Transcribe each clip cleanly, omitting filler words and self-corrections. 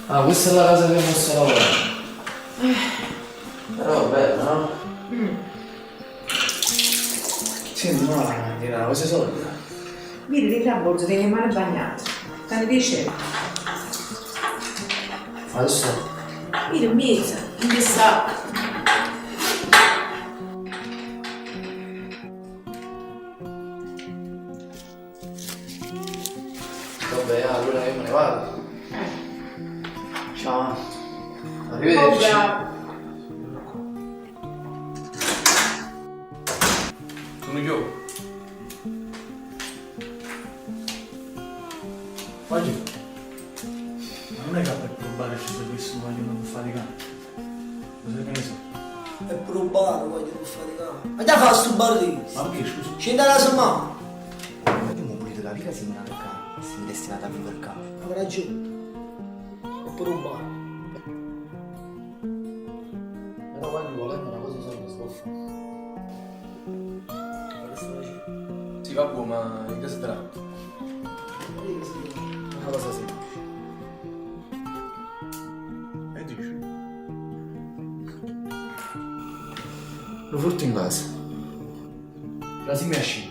Ah, questa è la casa che posso lavorare. Però bella, no? Senti, ma è una cosa solida. Vedi, dentro la borsa tieni le mani bagnate. Te ne dice? Adesso Vedi, in mezzo, in che sacco. Vabbè, allora io me ne vado. Ciao. Arrivederci. Oh, bravo. Sono io. Oggi. Ma non è che per provare ci sei questo voglio non faticare. Cosa che ne so? È pure un bar, voglio non faticare. Ma già fa sto bar lì? Ma perché scusa? Scende la somma. Io mi pulito la vita si mi qua e si mi destinata a vivere qua. Ha ragione. È pure un bar. Però quando volendo una cosa sola sto a fare. Ma che stai facendo? Sì, vabbè, ma di che si tratta? Vedi che si Una cosa semplice. E dici? Lo furto in casa. La si mi esce.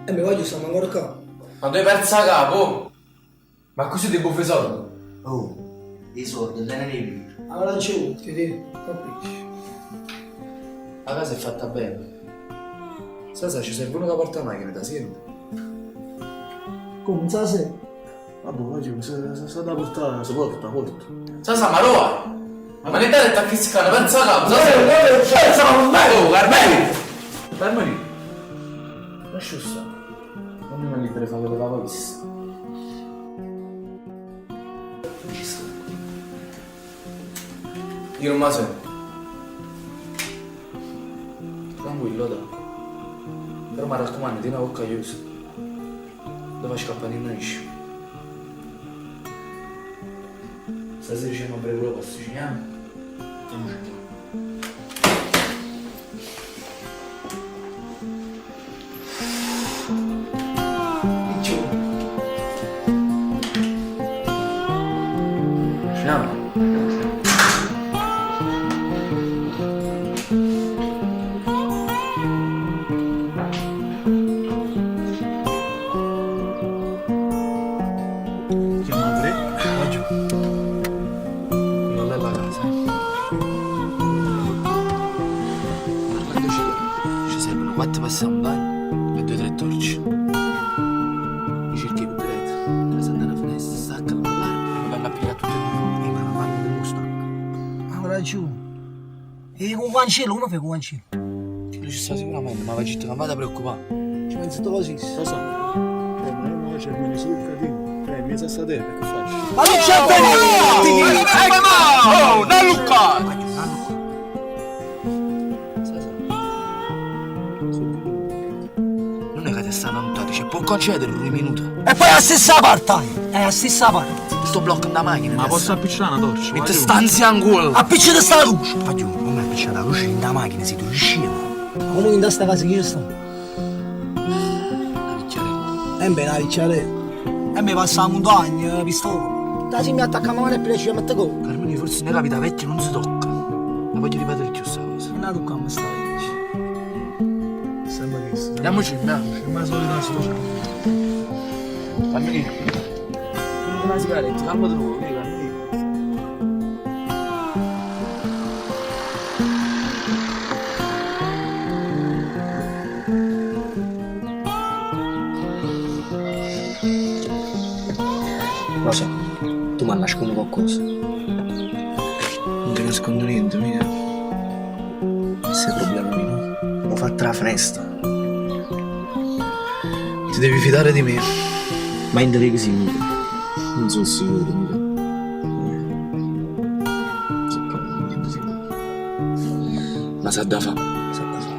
E mi voglio stiamo ancora qua. Ma dove persa capo? Ma così ti buffi soldi? Oh, i soldi, non ne vivi. Ha ragione, ti dico, capisci? La casa è fatta bene. Sasa ci serve uno che porta la macchina da sempre. Come, non sa se? Vabbè, oggi se, se, se da portare, si porta, porta. Sasa, ma lo hai? Ma ne dai a che si canna, pensa capo, Sasa! Pensa con me! Oh, Carmelo! Fermati! Lascia stare. Non mi libero di fare quello che volessi. Ci sto. Io non me la sento. Tranquillo, dai. Però mi raccomando, tieni la bocca chiusa. Dove scappare non esce. Stasera ci siamo a breve posto, ci andiamo? Andiamoci. Ci andiamo? Chiama Andrea. Va giù. Quella là è la casa. eh. Parlandoci chiaro, ci servono quattro passamontagna e due o tre torce. Mi cerchi più diretto, la andare alla finestra, stacca l'allarme e mi vanno a pigliare tutte e due. Eh, ma la parte dello stacca. Ha ragione. E con cancello, come fai con cancello? Lui ci sta sicuramente, ma va gitto, non vado a preoccupare. Ci pensi tu così? Lo so. Ma io mo c'è il solo il catino. In mezzo a sta terra, che faccio? Ma non c'è niente! Oh, non Luca! Sasa. Non è che ti stanno notando, cioè può concedere un minuto. E poi la stessa parte! È la stessa parte! Sto blocco da macchina. Ma posso appicciare una torcia? Mette stanzi in culo. Appicciate sta luce! Ma giù, come appicciare la luce in da macchina, sei tu scemo. Ma come in sta casa chi ci sta? La vecchiarella. E beh, la vecchiarella. E mi passa la montagna, la pistola. Da si mi attacca a mano e ci mette gol. Carmine, forse nella vita vecchia non si tocca. Ma voglio ripetere più sta cosa. Non la tocchiamo sta vecchia. Sembra che sia. Andiamoci, andiamo. C'è una solita storia. Carmine. Una sigaretta, calma tu, via, Carmine. Lo so, tu mi nascondi qualcosa. Non ti nascondo niente, mica. Questo è il problema mio. Ho fatto la finestra. Ti devi fidare di me. Ma in che sì, mica. Non sono sicuro, mica. Non sono proprio niente sicuro. Ma sa da fa. Sa da fare.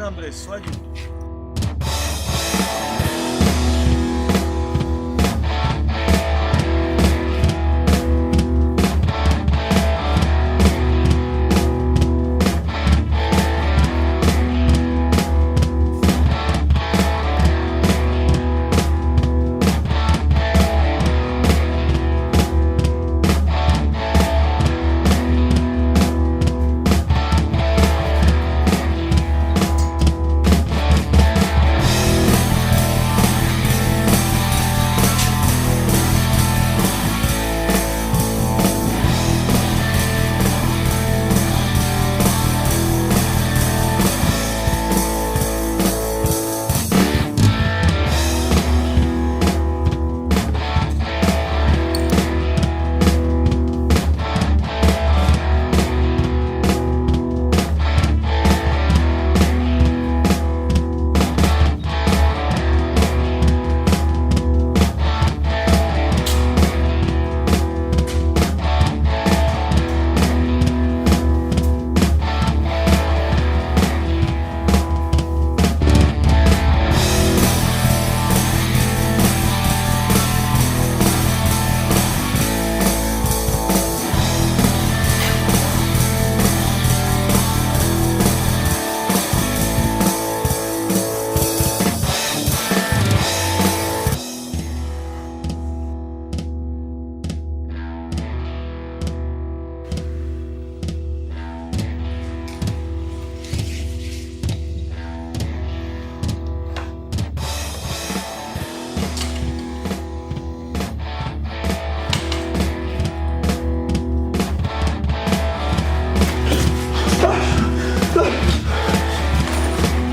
Ampresso, voglio.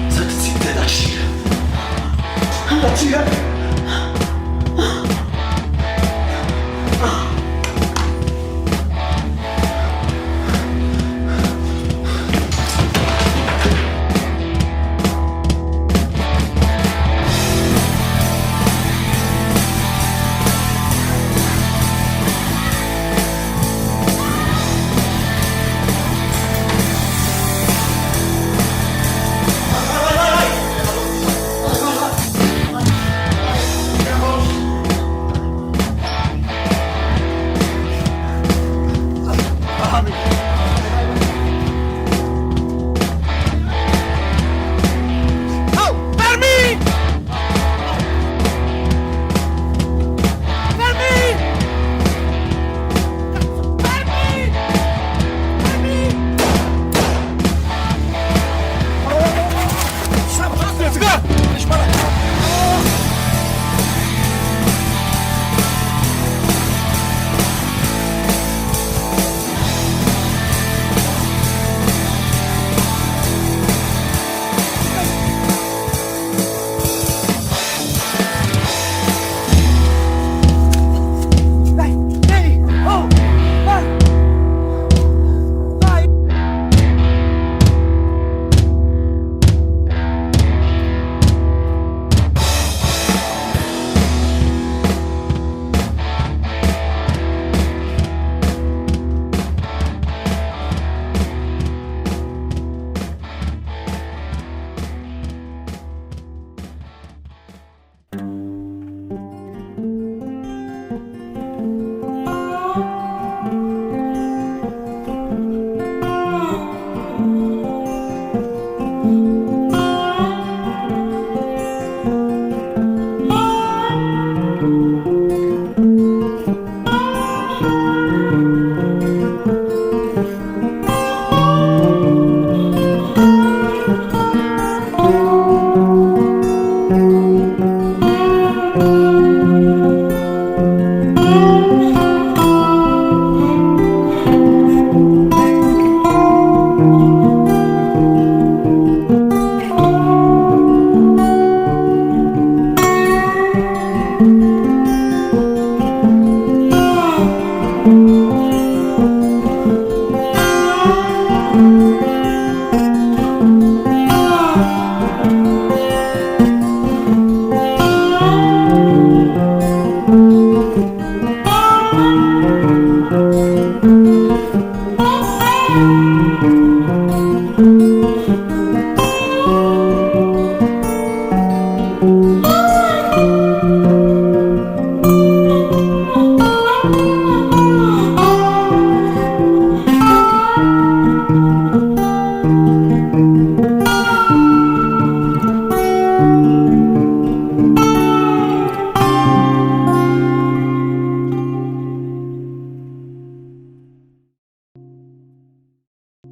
State zitta, lascia. Lascia. Dai, vieni! Oh! Vai! Vai! Thank